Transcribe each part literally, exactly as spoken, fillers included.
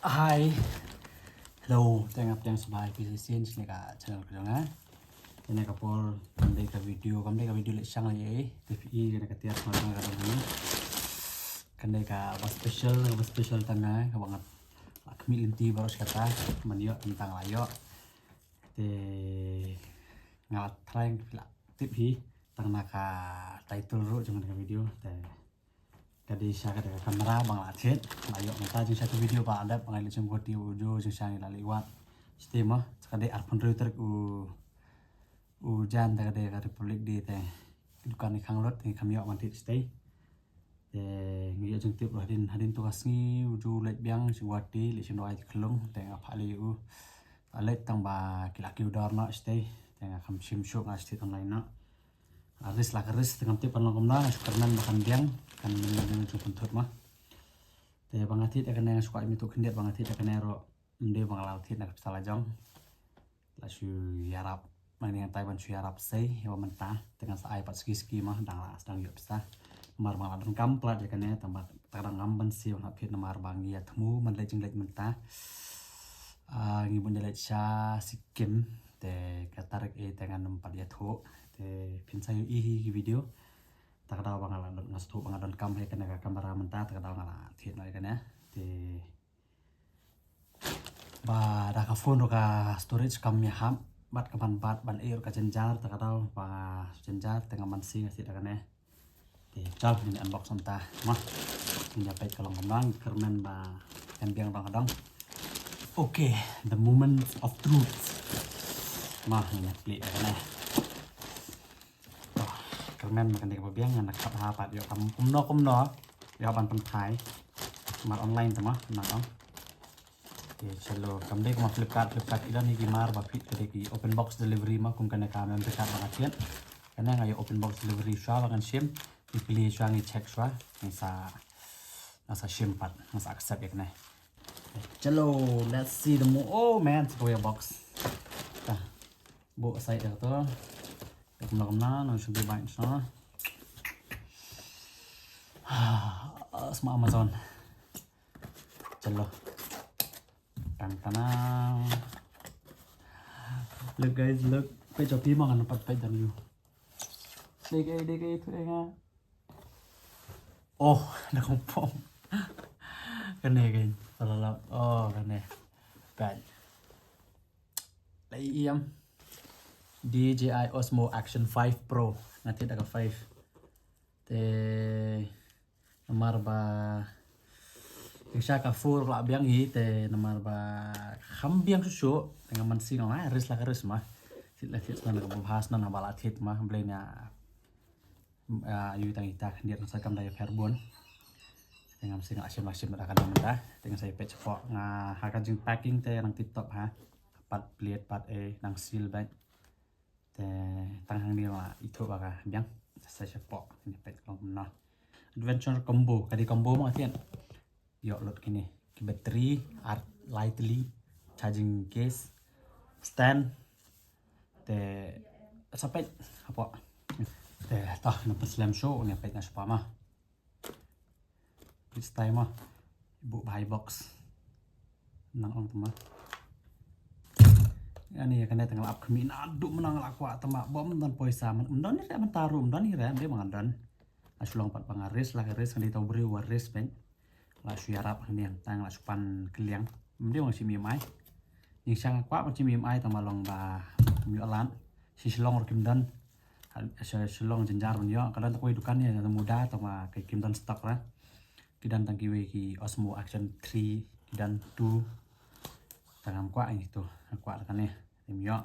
Hi. Hello, tang ap tang sbha ïa phi shisien sha kane ka channel ka jong nga. Kane ka por kam dei ka video, kam dei ka video leh shang leh ei. Te phi i kane ka tiar sma jong nga ka dang hangne. Kane ka ba special, ka ba special tang nga, kaba nga la khmih lynti baroh shi katta, ban ïoh tang la ïoh. Te nga la try, phi la tip hi tang na ka title ruh jong ka video. Te ka dei sha ka, ka kamera ba nga la thied, la ïoh mynta. Jingshisha ka video ba la dep ba nga leit shim Guwahati, u Joe jingshisha ngi la leit wad shatei mo. Ka dei arphew hynriew tarik u, u Jan, te ka dei ka Republic Day, te ki dukan ki khang lut, te ngi kham ïoh ban thied shatei. Te ngi ïoh jingtip ruh hadien, hadien tu ka sngi u Joe u leit biang sha Guwahati, leit shim dawai ti khyllung, te nga phah lei ïa u. Te leit tang ba ki la kiew dor noh shatei, te nga kham shim shuh, nga shu thied online noh. Risk la ka risk, te ngam tip kan long kumno, nga shu kyrmen ba kan biang, kan biang jingpynthut mo. Te ba nga thied ïa kane nga shu kwah ïa me to khyndiat ba nga thied ïa kane ruh, ym dei ba nga la thied na ka pisa la jong. La shu ïarap, ma ngi hangtai ban shu ïarap sei ïa ba mynta, te ngan sa ai pat ski ski mo, dang la sdang ïoh pisa. Namar ba nga la donkam palat ïa kane, tang ba ta dang ngam ban siew hap thied namar ba ngi ïa thmu ban leit jingleit mynta. Ah, ngi bun ïa leit sha Sikkim, te ka tarik ei te ngan ym pat ïathuh, te phin sa ïohi hi ki video. Ta ka daw ba nga la don, nga sngewthuh ba nga donkam hi kane ka kamera mynta, ta ka daw nga la thied noh ïa kane. Te ba da ka phone ruh ka storage kam ïahap, bad ka ban bat ban ei ruh ka jynjar, ta ka daw ba jynjar, te nga man si nga thied da kane. Te chal ngin unbox mynta. Ma, ngin ïa peit ka long kumno, kyrmen ba kan biang dong dong. Okay, the moment of truth. Ma, ngin ïa plie da kane. Kyrmen ba kan dei kaba biang, ngan kat ha pat ïoh kam kumno kumno ïoh ban pynphai. Mar online te mo, na ong. Te chalo, kam dei kum Flipkart, Flipkart i don hi ki mar ba phi, ka dei ki open box delivery mo, kum kane ka memory card ba nga thied. Kane nga ïoh open box delivery shuwa ba ngan shim. Ngi plie shuwa, ngi check shuwa, ngi sa, nga sa shim pat, nga sa accept ïa kane. Chalo, let's see the mo-, oh man, sa kawei ka box. Ta. Buh sait ïa kato. Ïa kumno kumno, nang shu bit bait shuh. Ah, sma Amazon. Chalo. Tang tana. Look guys, look. Peit jong phi ma, ngan pat peit jong ïa u. Dei kaei, dei kaei, tu dei nga. Oh, na kong pom. Kane kaei. Salah lah. Oh, kane. Peit. Lai ïam. D J I Osmo Action five Pro. Nga thied da ka five. Te namar ba jingshisha ka four la biang hi, te namar ba kham biang shuh shuh, te nga man si nga, ah, risk la ka risk ma. Thied la thied shuh na ka bubha shuh na ba la thied ma, Blei na. Ah, ïa tang ita khyndiat nga sa kam da ïapher bun. Te ngam sngewsih shim la shim da ka dang mynta. Te nga sa ïa peit shapoh, nga ha ka jingpacking te nang tip top ha. Pat plied pat ei nang seal beit. Te tang hangne nga ithuh ba ka biang. Sa shapoh, ïa peit ka long kumno. Adventure combo, ka dei combo ma ka thied. Ïoh lut kine ki battery, ar lai tylli, charging case, stand. Te sa peit hapoh. Te to, nang pynslem shuh, nang peit nga shapoh ma. Peit stai ma. Buh bha ïa box. Nang ong te ma. Ani ïa kane te nga la ap khmih naduh mynta nga la kwah te ma, bym don poisa, ym don hi re mynta ruh, ym don hi re, ym dei ba nga don. Nga shu long pat ba nga risk la ka risk, nga dei uta u briew uba risk beit. La shu ïarap hangne hangta, la shu pan kylliang. Ym dei ba nga shim E M I. Jingshisha nga kwah ban shim E M I tang ba long ba ym ïoh lad. Sha Shillong ruh kim don. Sha Shillong jynjar ban ïoh. Ka don ta kawei dukan ïa Muda tang ba kim don stock ra. Ki don tang kiwei ki Osmo Action three, ki don two. Tang ngam kwah ïa kito. Nga kwah da kane. Ym ïoh.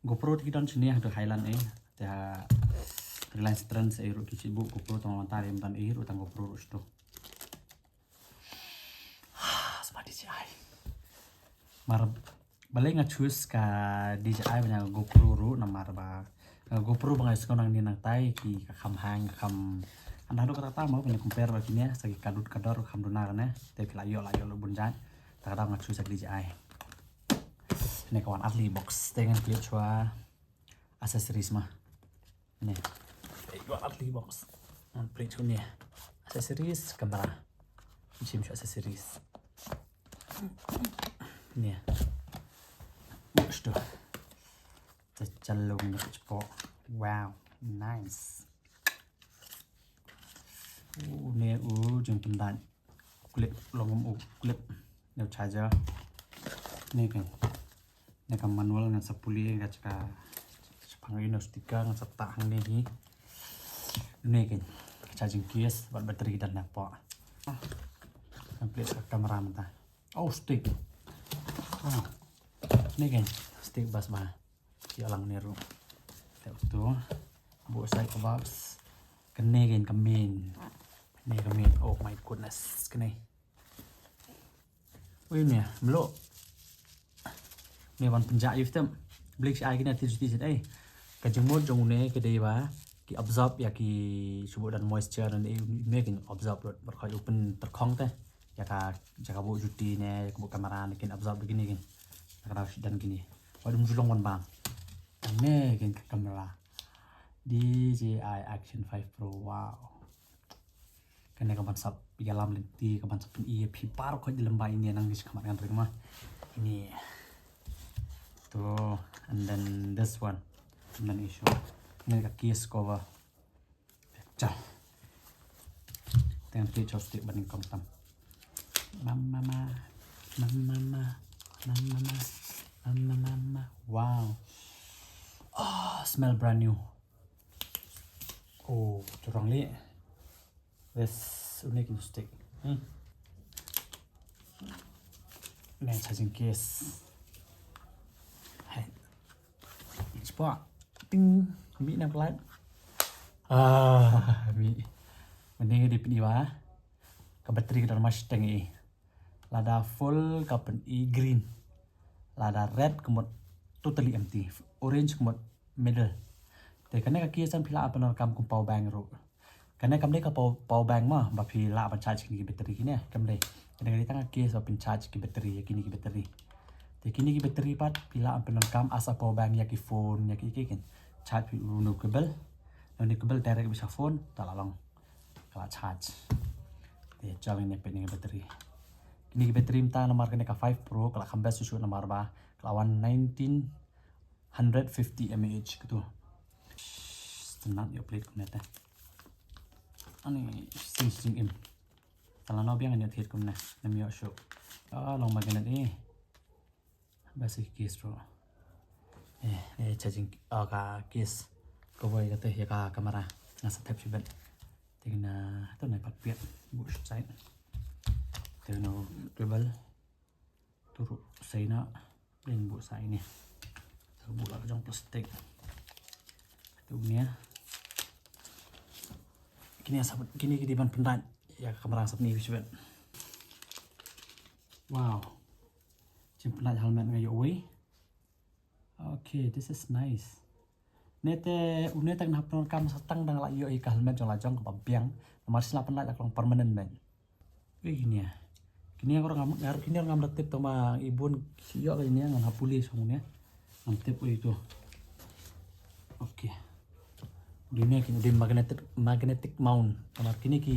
GoPro te ki don shane ha Highland eh. Te ha Reliance Trends eh ruh ki shibun GoPro, tang mynta ym don eh ruh tang GoPro ruh shatu. Sma D J I. Mar balei nga choose ka D J I ban ïa ka GoPro ruh namar ba ka GoPro ba nga use nangne nangtai ki ka kham hang, ka kham, hynda haduh katta katta mo ban ïa compare bad kine, sa ki ka dud ka dor kham duna kane. Te ki la ïoh, la ïoh lut bun jait. Ta ka daw nga choose ka D J I. Ne ka wan ar tylli box, te ngan plie shuwa accessories ma. Ne. Te ka wan ar tylli box. Ngan plie shuwa ne. Accessories, camera. Shim shuwa accessories. Nia. Buk stu. Te chalung ni ka chapoh. Wow, nice. U ne u jingpyndat clip, long u clip ne u charger. Ne ka, ne ka manual ngan sa pule ka jaka, shaphang ino sticker ngan sa tah hangne hi. Ne ka charging case bad battery ki don hapoh. Ngan plie ka camera mynta. Oh, stick. Wow. Ne ka stick bas ba. Ïa lang ne ruh. Te uto. Buh side ka box. Kane kein ka main. Kane ka main. Oh my goodness. Kane. Ui, ne mluh. Ne wan pynjah ïa u tem. Blik shi ai kine ti juti sit ai. Ka jingmut jong une ka dei ba ki absorb ïa ki, shu buh don moisture ne, ne kein absorb lut. Bad ka u pynterkhong te. Ïa ka, ïa ka buh juti ne, ïa ka buh kamera ne kein absorb da kine kein. Ïa ka dei shi don kine. Wat um ju long wan bang. Kane kein ka kamera. D J I Action five Pro, wow. Kane ka ban sap ïalam lynti, ka ban sap pyni ïa phi baroh khoit lem ba ine nang ki shi khmat ngan ring ma. Ine. To, and then this one. And then issue. Ine ka case cover. Chal. Tang te chopstick ban kong tam. Mama ma. Mama ma. Mama ma. Mama mama. Wow. Oh, smell brand new. Oh, turang li. This unique stick. Hmm. Ne charging case. Hai. Spot. Ting. Mih nam light. Ah, mih. Mending di pini ba. Ka battery ka dah masih teng i. Lada full ka pyn i green. Lada red ka mut totally empty. Orange ka mut middle. Te kane ka case phi lah ban pyndonkam kum power bank ruh. Kane kam dei ka power, power bank ma ba phi lah ban charge kine ki battery kine, kam dei. Kane ka dei tang ka case ba phin charge ki battery, kine ki battery. Te kine ki battery pat phi lah ban pyndonkam as a power bank ïa ki phone, ïa ki, ki, ki. Charge phi u no cable. No ni cable direct bad sha phone, ta la long. Ka la charge. Te jal ne peit ne battery. Kine ki battery mynta namar kane ka five Pro, ka la kham best shuh shuh namar ba ka la wan nineteen hundred fifty mAh katu. Shh, tynat ïa u plate kumne te. Ani sing sing im. Tang la no biang ïa thied kumne. Nam ïoh shuh. Ah, long magnet eh. Ba si case ruh. Eh, eh, charging, oh, ka case. Cover ïa kata ïa ka camera. Nga sa thep shibit. Te na, to na pat piat. Buh side. Te no cable. Turu saina. Then buh sa ine. Sa buh la jong plastik. Tu nia. Kine sa, kine ki dei ban pyndait ïa ka kamera sa pyni shibit. Wow. Jingpyndait helmet nga ïoh wei. Okay, this is nice. Nete, une te nga hap pyndonkam sa tang dang la ïoh ïa ka helmet jong la jong kaba biang. Namar shu la pyndait la ka long permanent bad. Wei kine. Kine ruh ngam, nga ruh kine ruh ngam da tip tang ba i bun ïoh kine, ngan hap pule shong ne. Ngam tip wei tu. Okay. Kine kine dei magnetic, magnetic mount. Namar kine ki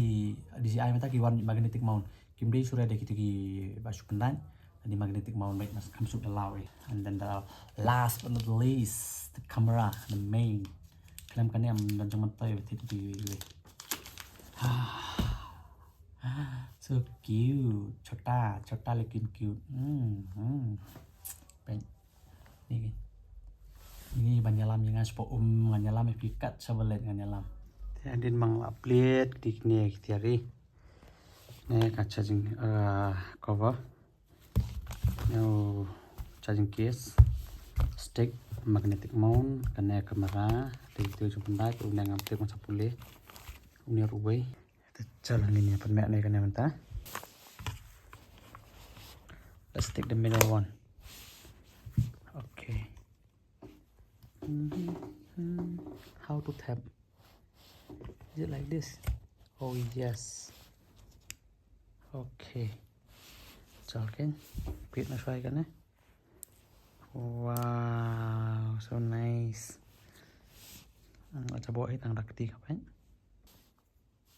D J I mynta ki wan magnetic mount. Kim dei shuh de kita kiba shu pyndait. Dei magnetic mount bad mas kam suk da law eh. And then the last but not the least, the camera, the main. Khlem kane ym don jingmyntoi ba thied ki. So cute. Chota, chota lekin cute. Hmm, hmm. Peit. Ni, ni ban ïalam ïa nga shapoh um, ngan ïalam ïa phi kat shaba leit ngan ïalam. Te hadien ba nga la plie kine ki tiar. Ne ka charging, uh, cover. Ne u charging case. Stick, magnetic mount, kane camera, te itu jong pyndait, une ngam tip ngan sa pule. Une ruh wei. Te chal hangne, pynmih ne kane mynta. Let's take the middle one. Okay. Mhm. How to tap? Is it like this? Oh yes. Okay. Chal kein. Peit noh shwa kane. Wow, so nice. Nga sa buh hi tang da kti ka peit.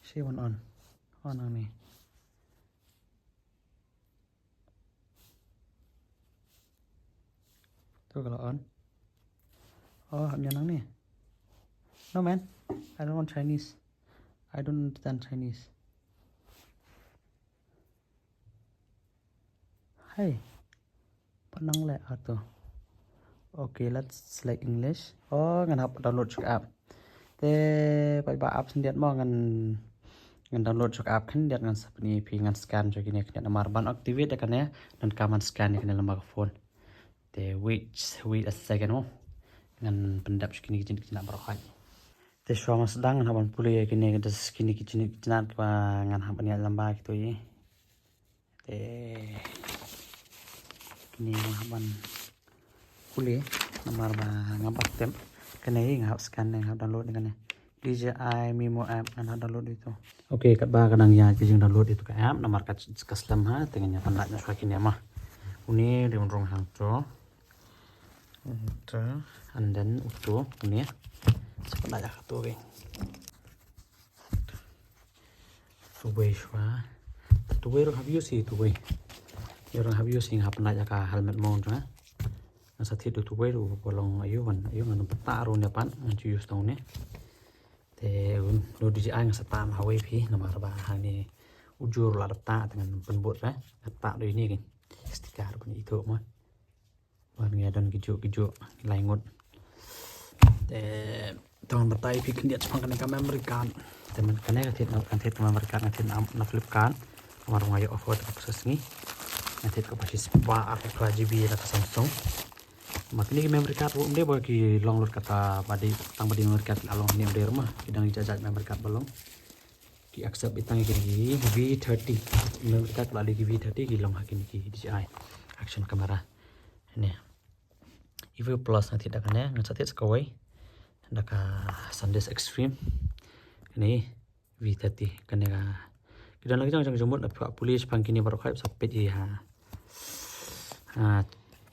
Shi wan on. On hangne. Ko ka la on. Oh, hap ñion nangne. No, man. I don't want Chinese. I don't understand Chinese. Hey. Pat nang leh ato. Okay, let's select English. Oh, ngan hap download shuh ka app. Te paidbah, app khyndiat mo, ngan, ngan download shuh ka app khyndiat, ngan sa pyni ïa phi, ngan scan shuh kine khyndiat namar ban activate ïa kane, ngan, ka, ngan scan ïa kane lyngba ka phone. Te wait, wait a second mo. Ngan pyndep shuh kine ki jingkynnoh baroh. Te shuwa ma sdang ngan hap ban pule ïa kine, kine ki jingkynnoh ba ngan hap ban ïaid lyngba kito hi. Te kine nga hap ban pule namar ba nga bak tem. Kane nga hap scan, nga hap download kane. D J I Mimo app, ngan hap download ito. Okay, katba ka dang ïaid ka jingdownload ito ka app namar ka, ka slem ha, te ngan ïa pyndait noh shuwa kine ma. Une dei un rung hangto. Uto, and then uto, une. Sa pyndait ïa kato, okay. Tuwei shuwa. Tuwei ruh hap use hi tuwei. Ïa ruh hap use hi, nga hap pyndait ïa ka helmet mount ruh. Nga sa thied tuwei ruh ba long aïu ban, aïu ngan pynta ruh ne pat, ngan ju use tang ne. Te un, lo D J I nga sa ta ma hawei phi namar ba hangne u jur la da ta te ngan pynbud re. Nga ta do ini ki sticker ban ithuh mo. Wan ngi don ki juh, ki juh, lai ngut. Te tang batai phi khyndiat shaphang kane ka memory card. Te man kane ka thied, kan thied ka memory card, nga thied na, na Flipkart. Namar nga ïoh offer ka process ngi. Nga thied ka ba shispah arphew phra G B na ka Samsung. Ma kine ki memory card ruh ym dei ba ki long lut kata ba dei, tang ba dei memory card la long ne ym dei ruh ma. Ki dang jait jait memory card ba long. Ki accept ïa tang kine ki V thirty. Memory card la dei ki V thirty ki long ha kine ki D J I action camera. Ne. Evo Plus nga thied da kane, nga sa thied sa kawei. Da ka SanDisk Extreme. Kane V thirty, kane ka. Ki don la ki jong jong jong mut, la phi pule shaphang kine baroh, sa peit ïa ha, ha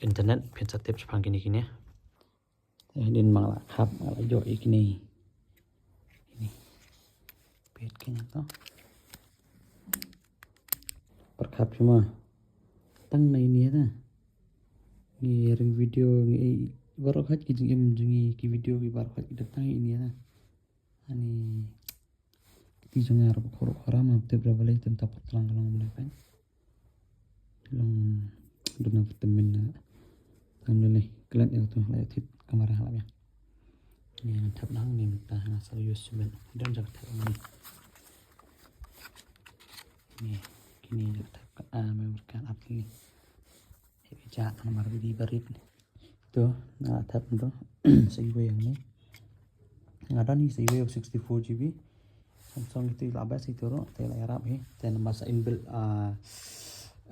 internet, phin sa tip shaphang kine kine. Te hadien ba nga la khap, nga la ïoh ïa kine. Kine. Peit kine to. Pyrkhat phi ma. Tang na ine ta. Ngi ring video ngi, baroh ki jingim jong ngi, ki video ki baroh ki dang tang ine ta. Ani. Kti jong nga ruh khoro khora ma tip ra balei, tang ta pat lang ka long balei pyn. Long duna vitamin na. Tang lele klet ïa tu la ïa thit kamera la ïa. Ni ngan thap nang ni mynta nga sa use cement. Don jaka thap ni. Ni kini jaka thap ka, ah, memory card ap ni. Hei ja namar bidi barit. To, nga thap to. Sa iwei yang ni. Nga don hi sa iwei sixty-four G B. Samsung itu la best itu ruh, te la ïarap hi. Te namar sa inbuilt, ah,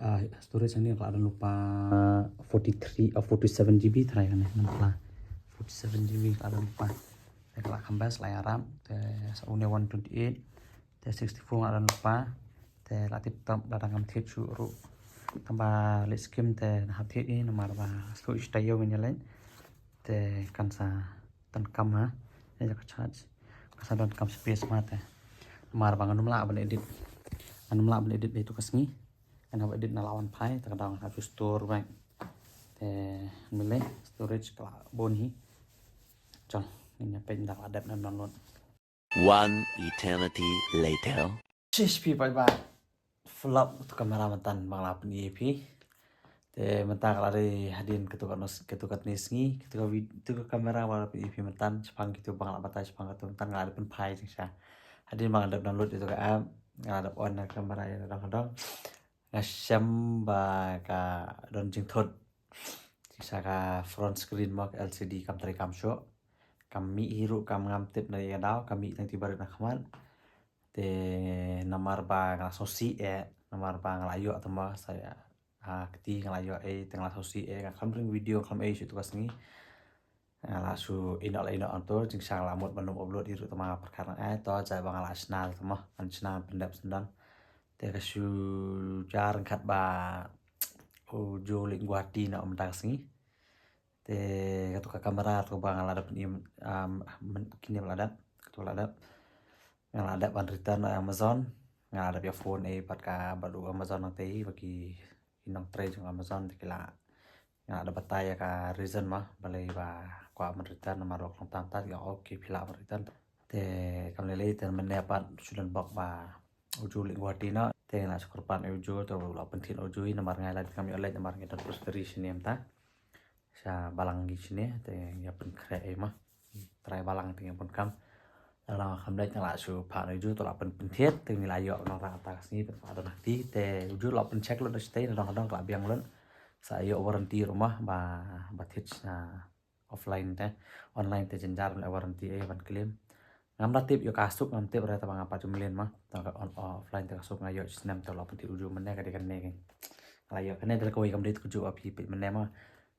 ah, storage ni ka la don lypa forty-three, ah, forty-seven G B try kan ni. Namar la forty-seven G B ka la don lypa. Te ka la kham best la ïarap. Te sa une one twenty-eight. Te sixty-four nga don lypa. Te la tip top, la dang ngam thied shuh ruh. Tang ba leit skim te nga hap thied hi namar ba shu ista ïoh ngin ïa leit. Te kan sa donkam ha. Ïa ka charge. Kan sa donkam space ma te. Namar ba ngan ym lah ban edit. Ngan ym lah ban edit ïa tu ka sngi. Ngan hap edit na la wan phai, te ka dang hap shu store bad. Te mele storage ka la bun hi. Chal, ngin ïa peit ynda ka la dep ngan download. One eternity later. Shish phi paidbah. Flop tu kamera mynta ba nga la pyni ïa phi. Te mynta ka la dei hadien katu ka nos, katu katne sngi, katu ka vid-, tu ka kamera ba nga la pyni ïa phi mynta, shaphang kitu ba nga la batai shaphang katu mynta nga la dep pynphai jingshisha. Hadien ba nga la dep download ïa tu ka app, nga la dep on na kamera ïa dang dang. Nga shem ba ka don jingthut. Jingshisha ka front screen mo ka L C D kam trei kam shuh. Kam mih hi ruh kam ngam tip na ïa daw, kam mih tang ti barit na khmat. Te namar ba nga la sngewsih eh, namar ba nga la ïoh tang ba sa ïa, ah, kti nga la ïoh eh, te nga la sngewsih eh, nga khlem ring video, khlem ei shuh tu ka sngi. Nga la shu ïehnoh la ïehnoh to, jingshisha nga la mut ban ym upload hi ruh tang ba nga pyrkhat nang ai to, jai ba nga la shna tang ba, ngan shna pyndep syndon. Te ka shu jar ryngkat ba u Joe leit Guwahati na mynta ka sngi. Te katu ka kamera tu ba nga la dep, um, kine ba la dep, katu la dep. Nga la dep ban return na Amazon. Nga la dep ïa phone eh bad ka, bad u Amazon nangtei, ba ki, ki nongtrei jong Amazon te ki la Nga da batai ïa ka reason mo, balei ba kwah ban return namar ruh khlong tang ta, ïa, okay, phi lah ban return. Te kam lei lei te mynne pat shu don bok ba u ju leit Guwahati noh, te nga shu kyrpad ïa u ju, te u la pynthied u ju hi namar nga la dei kam ïoh leit namar ngi don bursary shane mynta. Sha balang ngi shane, te ïa pynkhreh ei mo. Trai balang te ngi pun kam. Lada kham leit nga la shu phah na u ju, te u la pyn pynthied, te ngi la ïoh nang rah ta ka sngi, pyn phah don ha kti, te u ju la pyncheck lut na shatei, na dong dong ka la biang lut. Sa ïoh warranty ruh mo, ba, ba thied na offline te, online te jynjar leh warranty ei ban claim. Ngam da tip ïoh ka suk, ngam tip re, te ba nga pat ju mlien mo. Tang ka on, offline te ka suk nga ïoh snem te u la pynthied u ju mynne ka dei kane. Nga la ïoh kane te kawei kam dei te ka ju ap hi peit mynne mo.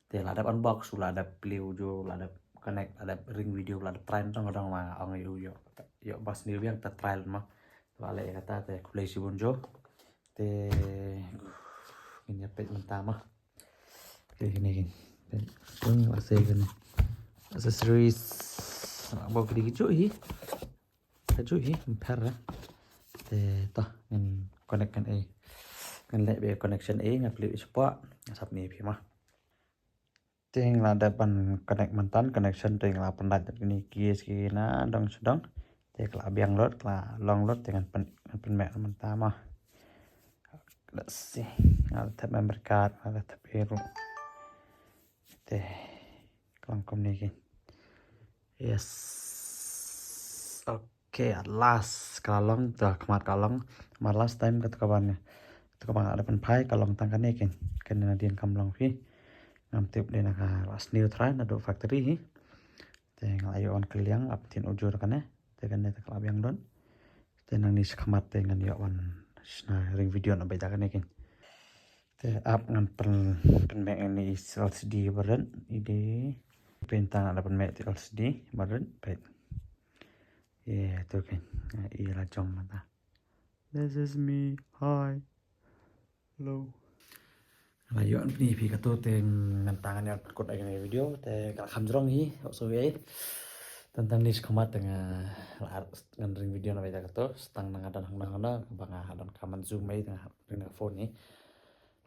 Te la dep unbox, u la dep play u ju, la dep connect, la dep ring video, la dep try, dong dong ma nga ong ïa u ïoh, ïoh bas ni biang te try mo. Te ba leh kata te khublei shibun ju. Te ngin ïa peit mynta mo. Te kine kin peit. Tung la sei kane. Accessories. Ba kidi ki ju hi. Ka ju hi ym pher re. Te to ngin connect kan ei. Ngin leh be connection ei, nga play shapoh. Nga sap ni phi mo. Te nga la dep ban connect mynta, connection te nga la pynlait kine ki case ki na dong sdang. Te ka la biang lut, ka la long lut, te ngan pyn, ngan pynmih mynta mo. Let's see. Nga la thep memory card, nga la thep ei ruh. Te ka long kumne ki. Yes. Okay, at last ka la long, te khmat ka long. Namar last time kata ka ban, kata ka ban nga la pynphai ka long tang kane kin. Kane nadien kam long phi. Ngam tip dei na ka la sniew trai naduh factory hi. Te nga la ïoh wan kylliang, ap thied u ju da kane. Te kane te ka la biang don. Te nangne shakhmat te ngan ïoh wan shna ring video na beit da kane kin. Te ap ngan pyn, pynmih ïa i L C D ba rit, i dei. Pynta nga la pynmih te L C D ba rit, peit. Ïa, to kin. Ïa, i la jong mynta. This is me. Hi. Hello. Nga la ïoh pyni phi kato te mynta ngan ïa kut ai kane video te ka la kham jrong hi, ok so ei. Tang tang ni shakhmat te nga la ar ngan ring video na beit da kato, tang na nga don hangne hangne, ba nga don ka man zoom ei, te nga ring na ka phone hi.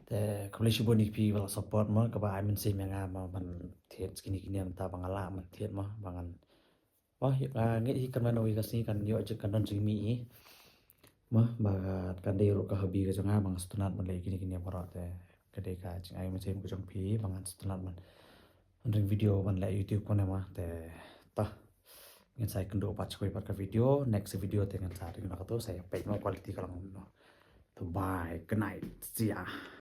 Te khublei shibun ïa phi ba la support mo, kaba ai mynsiem ïa nga mo ban thied kine kine mynta ba nga lah ban thied mo, ba ngan. Wah, ïa nga ngeit hi kan wan uwei ka sngi kan ïoh jingkan don jingmih hi. Mo, ba kan dei ruh ka hobby ka jong nga ba ngan sngewtynnat ban leh kine kine baroh te. Ka dei ka jingai mynsiem ka jong phi ba ngan sngewtynnat ban ring video ban leh YouTube kane mo te. Tah. Ngin sa ïakynduh pat shwa pat ka video, next video te ngin sa ring na kato, sa ïa peit mo quality ka long kumno. To bye, good night, see ya.